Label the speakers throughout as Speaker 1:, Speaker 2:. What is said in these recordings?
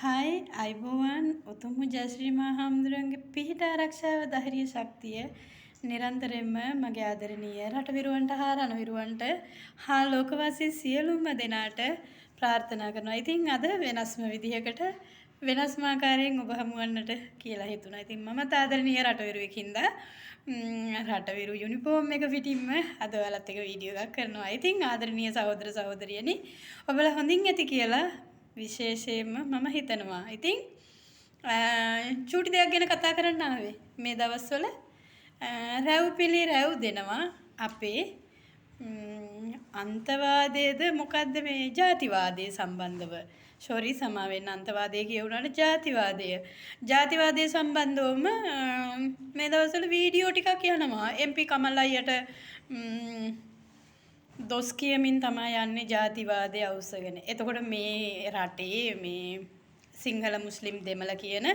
Speaker 1: Hi අයිබෝවන්. උතුම් ජයශ්‍රී මහා හාමුදුරුවන්ගේ පිහිට ආරක්ෂාව ධෛර්ය ශක්තිය නිරන්තරයෙන්ම මගේ ආදරණීය රටවිරුවන්ට හා රණවිරුවන්ට හා ලෝකවාසී සියලුම දෙනාට ප්‍රාර්ථනා කරනවා. ඉතින් අද වෙනස්ම විදිහකට වෙනස්ම ආකාරයෙන් ඔබ හමුවන්නට කියලා හිතුණා. ඉතින් මමත් ආදරණීය රටවිරුවෙක් හින්දා රටවිරු යුනිෆෝම් එක පිටින්ම අද ඔයාලත් එක්ක වීඩියෝ එකක් කරනවා. ඉතින් ආදරණීය සහෝදර සහෝදරියනි, ඔබලා හොඳින් ඇති කියලා විශේෂයෙන්ම මම හිතනවා. ඉතින් චූටි දෙයක් ගැන කතා කරන්න ආවේ. මේ දවස්වල රැව් පිළි රැව් දෙනවා අපේ අන්තවාදයේද මොකද්ද මේ ජාතිවාදය සම්බන්ධව. සෝරි සමා වෙන්න, අන්තවාදය කියවුණාට ජාතිවාදය. ජාතිවාදය සම්බන්ධවම මේ දවස්වල වීඩියෝ ටිකක් යනවා. එම්.පී. කමල් අයියට දොස් කියමින් තමයි යන්නේ ජාතිවාදය අවුස්සගෙන. එතකොට මේ රටේ මේ සිංහල මුස්ලිම් දෙමළ කියන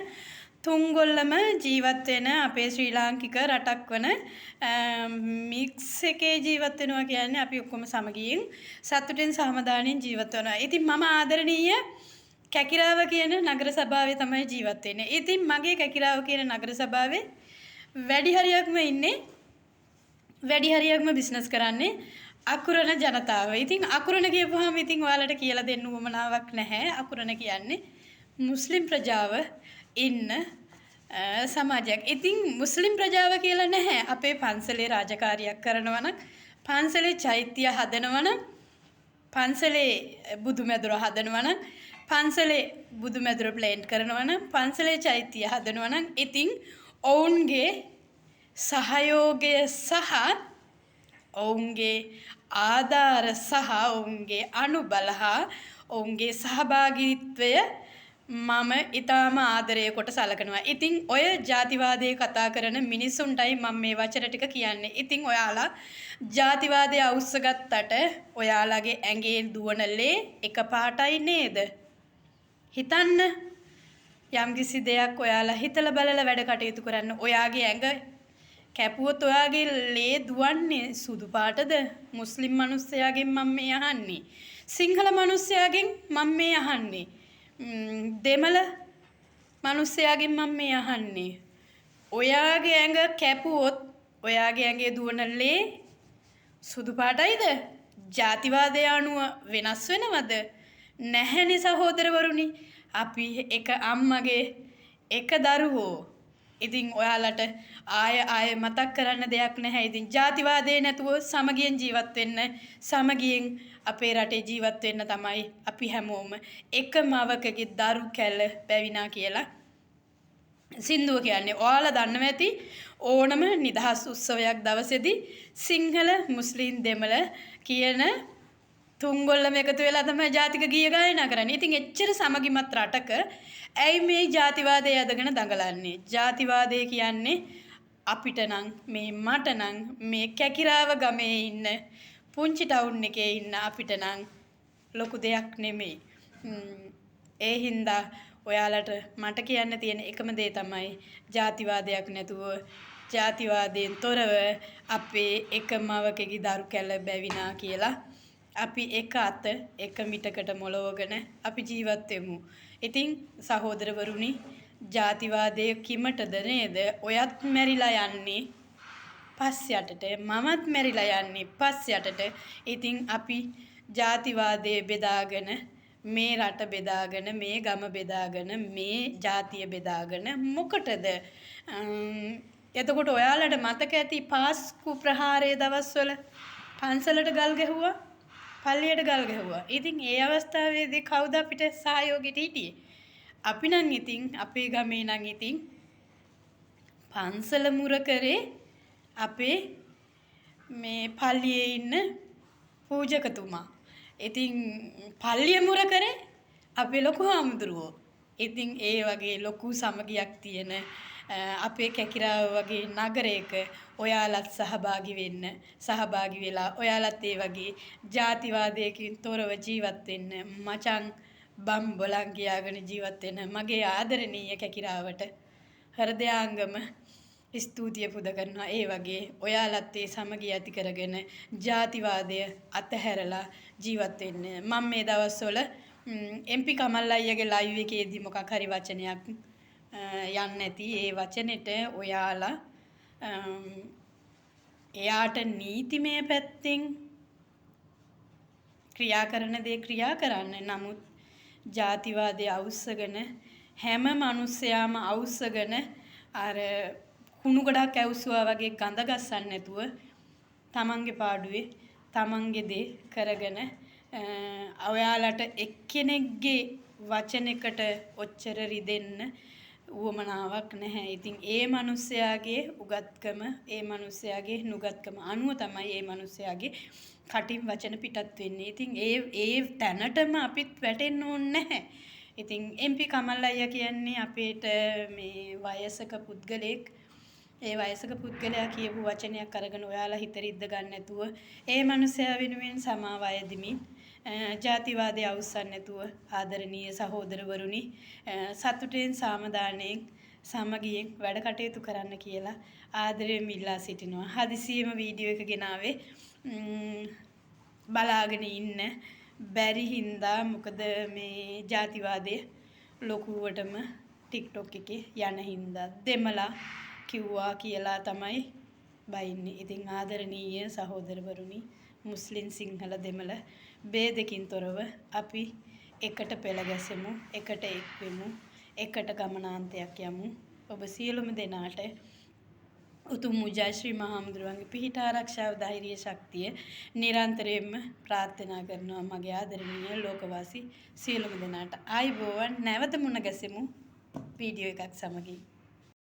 Speaker 1: තුන්ගොල්ලම ජීවත් වෙන අපේ ශ්‍රී ලාංකික රටක් වන මික්ස් එකේ ජීවත් වෙනවා කියන්නේ අපි ඔක්කොම සමගියෙන් සතුටෙන් සහමදානෙන් ජීවත් වෙනවා. ඉතින් මම ආදරණීය කැකිරාව කියන නගර සභාවේ තමයි ජීවත් වෙන්නේ. ඉතින් මගේ කැකිරාව කියන නගර සභාවේ වැඩි හරියක්ම ඉන්නේ, වැඩි හරියක්ම බිස්නස් කරන්නේ අකුරණ ජනතාව. ඉතින් අකුරණ කියපුවාම ඉතින් ඔයාලට කියලා දෙන්න උවමනාවක් නැහැ. අකුරණ කියන්නේ මුස්ලිම් ප්‍රජාව ඉන්න සමාජයක්. ඉතින් මුස්ලිම් ප්‍රජාව කියලා නැහැ. අපේ පන්සලේ රාජකාරියක් කරනවා නම්, පන්සලේ චෛත්‍ය හදනවා නම්, පන්සලේ බුදුමැදුර හදනවා නම්, පන්සලේ බුදුමැදුර ප්ලේන්ට් කරනවා නම්, පන්සලේ චෛත්‍ය හදනවා නම්, ඉතින් ඔවුන්ගේ සහයෝගය සහ ඔවුන්ගේ ආධාර සහ ඔවුන්ගේ අනුබල හා ඔවුන්ගේ සහභාගීත්වය මම ඊටාම ආදරය කොට සලකනවා. ඉතින් ඔය ජාතිවාදයේ කතා කරන මිනිසුන්ටයි මම මේ වචන ටික කියන්නේ. ඉතින් ඔයාලා ජාතිවාදය අවුස්සගත්තට ඔයාලගේ ඇඟේ දුවන ලේ එක පාටයි නේද? හිතන්න. යම්කිසි දෙයක් ඔයාලා හිතලා බලලා වැඩ කටයුතු කරන්න. ඔයාගේ ඇඟ කැපුවොත් ඔයාගේ ලේ දුවන්නේ සුදු පාටද? මුස්ලිම් මිනිස්සයාගෙන් මම මේ අහන්නේ. සිංහල මිනිස්සයාගෙන් මම මේ අහන්නේ. දෙමළ මිනිස්සයාගෙන් මම මේ අහන්නේ. ඔයාගේ ඇඟ කැපුවොත් ඔයාගේ ඇඟේ දුවන ලේ සුදු පාටයිද? ජාතිවාදය අනුව වෙනස් වෙනවද? නැහැනේ සහෝදරවරුනි. අපි එක අම්මගේ එක දරුවෝ. ඉතින් ඔයාලට ආය ආය මතක් කරන්න දෙයක් නැහැ. ඉතින් ජාතිවාදේ නැතුව සමගියෙන් ජීවත් වෙන්න, සමගියෙන් අපේ රටේ ජීවත් වෙන්න තමයි අපි හැමෝම එක මවකගේ දරු කැල බැවිනා කියලා සින්දුව කියන්නේ. ඔයාලා දන්නවා ඇති ඕනම නිදහස් උත්සවයක් දවසේදී සිංහල මුස්ලිම් දෙමළ කියන තුන්ගොල්ලම එකතු වෙලා තමයි ජාතික ගීය ගායනා කරන්නේ. ඉතින් එච්චර සමගිමත් රටක ඇයි මේ ජාතිවාදය ඇදගෙන දඟලන්නේ? ජාතිවාදය කියන්නේ අපිට නම් මේ මට නම් මේ කැකිරාව ගමේ ඉන්න පුංචි ටවුන් එකේ ඉන්න අපිට නම් ලොකු දෙයක් නෙමෙයි. ඒ හින්දා ඔයාලට මට කියන්න තියෙන එකම දේ තමයි ජාතිවාදයක් නැතුව ජාතිවාදයෙන් තොරව අපේ එක මවකගේ දරු කැල බැවිනා කියලා අපි එක අත එක මිටකට මොලවගෙන අපි ජීවත් වෙමු. ඉතින් සහෝදරවරුනි, ජාතිවාදය කිමටද නේද? ඔයත් මැරිලා යන්නේ පස් යටට, මමත් මැරිලා යන්නේ පස් යටට. ඉතින් අපි ජාතිවාදය බෙදාගෙන මේ රට බෙදාගෙන මේ ගම බෙදාගෙන මේ ජාතිය බෙදාගෙන මොකටද? එතකොට ඔයාලට මතක ඇති පාස්කු ප්‍රහාරයේ දවස්වල පන්සලට ගල් ගැහුවා, පල්ලියට ගල් ගැහුවා. ඉතින් ඒ අවස්ථාවේදී කවුද අපිට සහයෝගයට හිටියේ? අපි නම් ඉතින් අපේ ගමේ නම් ඉතින් පන්සල මුර කරේ අපේ මේ පල්ලියේ ඉන්න පූජකතුමා. ඉතින් පල්ලිය මුර කරේ අපේ ලොකු හාමුදුරුවෝ. ඉතින් ඒ වගේ ලොකු සමගියක් තියෙන අපේ කැකිරාව වගේ නගරයක ඔයාලත් සහභාගී වෙන්න, සහභාගී වෙලා ඔයාලත් ඒ වගේ ජාතිවාදයකින් තොරව ජීවත් වෙන්න, මචං බම් බොලන් කියාගෙන ජීවත් වෙන මගේ ආදරණීය කැකිරාවට හෘදයාංගම ස්තුතිය පුද කරනවා. ඒ වගේ ඔයාලත් ඒ සමගිය ඇති කරගෙන ජාතිවාදය අතහැරලා ජීවත් වෙන්න. මම මේ දවස්වල එම්.පී. කමල් අයියාගේ ලයිව් එකේදී මොකක් හරි වචනයක් යන්නේ නැති ඒ වචනෙට ඔයාලා එයාට නීතිමය පැත්තෙන් ක්‍රියා කරන දේ ක්‍රියා කරන්න. නමුත් ජාතිවාදය අවුස්සගෙන හැම මිනිස්සයාම අවුස්සගෙන අර කුණු ගොඩක් ඇවුස්සුවා වගේ ගඳ ගස්සන්න නැතුව තමන්ගේ පාඩුවේ තමන්ගේ දේ කරගෙන ඔයාලට එක්කෙනෙක්ගේ වචනෙකට ඔච්චර රිදෙන්න උවමනාවක් නැහැ. ඉතින් ඒ මිනිස්සයාගේ උගත්කම, ඒ මිනිස්සයාගේ නුගත්කම අනුව තමයි ඒ මිනිස්සයාගේ කටින් වචන පිටත් වෙන්නේ. ඉතින් ඒ ඒ තැනටම අපිත් වැටෙන්න ඕනේ නැහැ. ඉතින් එම්.පී. කමල් අයියා කියන්නේ අපේට මේ වයසක පුද්ගලයෙක්. ඒ වයසක පුද්ගලයා කියපු වචනයක් අරගෙන ඔයාලා හිත රිද්ද ගන්න නැතුව ඒ මනුස්සයා වෙනුවෙන් සමාව අයදිමින් ජාතිවාදය අවුස්සන්න නැතුව ආදරණීය සහෝදරවරුනි, සතුටෙන් සාමදානයෙන් සමගියෙන් වැඩ කටයුතු කරන්න කියලා ආදරයෙන් ඉල්ලා සිටිනවා. හදිසියෙම වීඩියෝ එක ගෙනාවේ බලාගෙන ඉන්න බැරි හින්දා, මොකද මේ ජාතිවාදය ලොකුවටම ටික්ටොක් එකේ යන හින්දා දෙමළා කිව්වා කියලා තමයි බයින්නේ. ඉතින් ආදරණීය සහෝදරවරුනි, මුස්ලිම් සිංහල දෙමළ භේදකින් තොරව අපි එකට පෙළ ගැසෙමු, එකට එක්වෙමු, එකට ගමනාන්තයක් යමු. ඔබ සියලුම දෙනාට උතුම් වූ ජයශ්‍රී මහා හාමුදුරුවන්ගේ පිහිට ආරක්ෂාව ධෛර්ය ශක්තිය නිරන්තරයෙන්ම ප්‍රාර්ථනා කරනවා මගේ ආදරණීය ලෝකවාසී සියලුම දෙනාට. ආයුබෝවන්, නැවත මුණ ගැසෙමු වීඩියෝ එකක් සමගින්.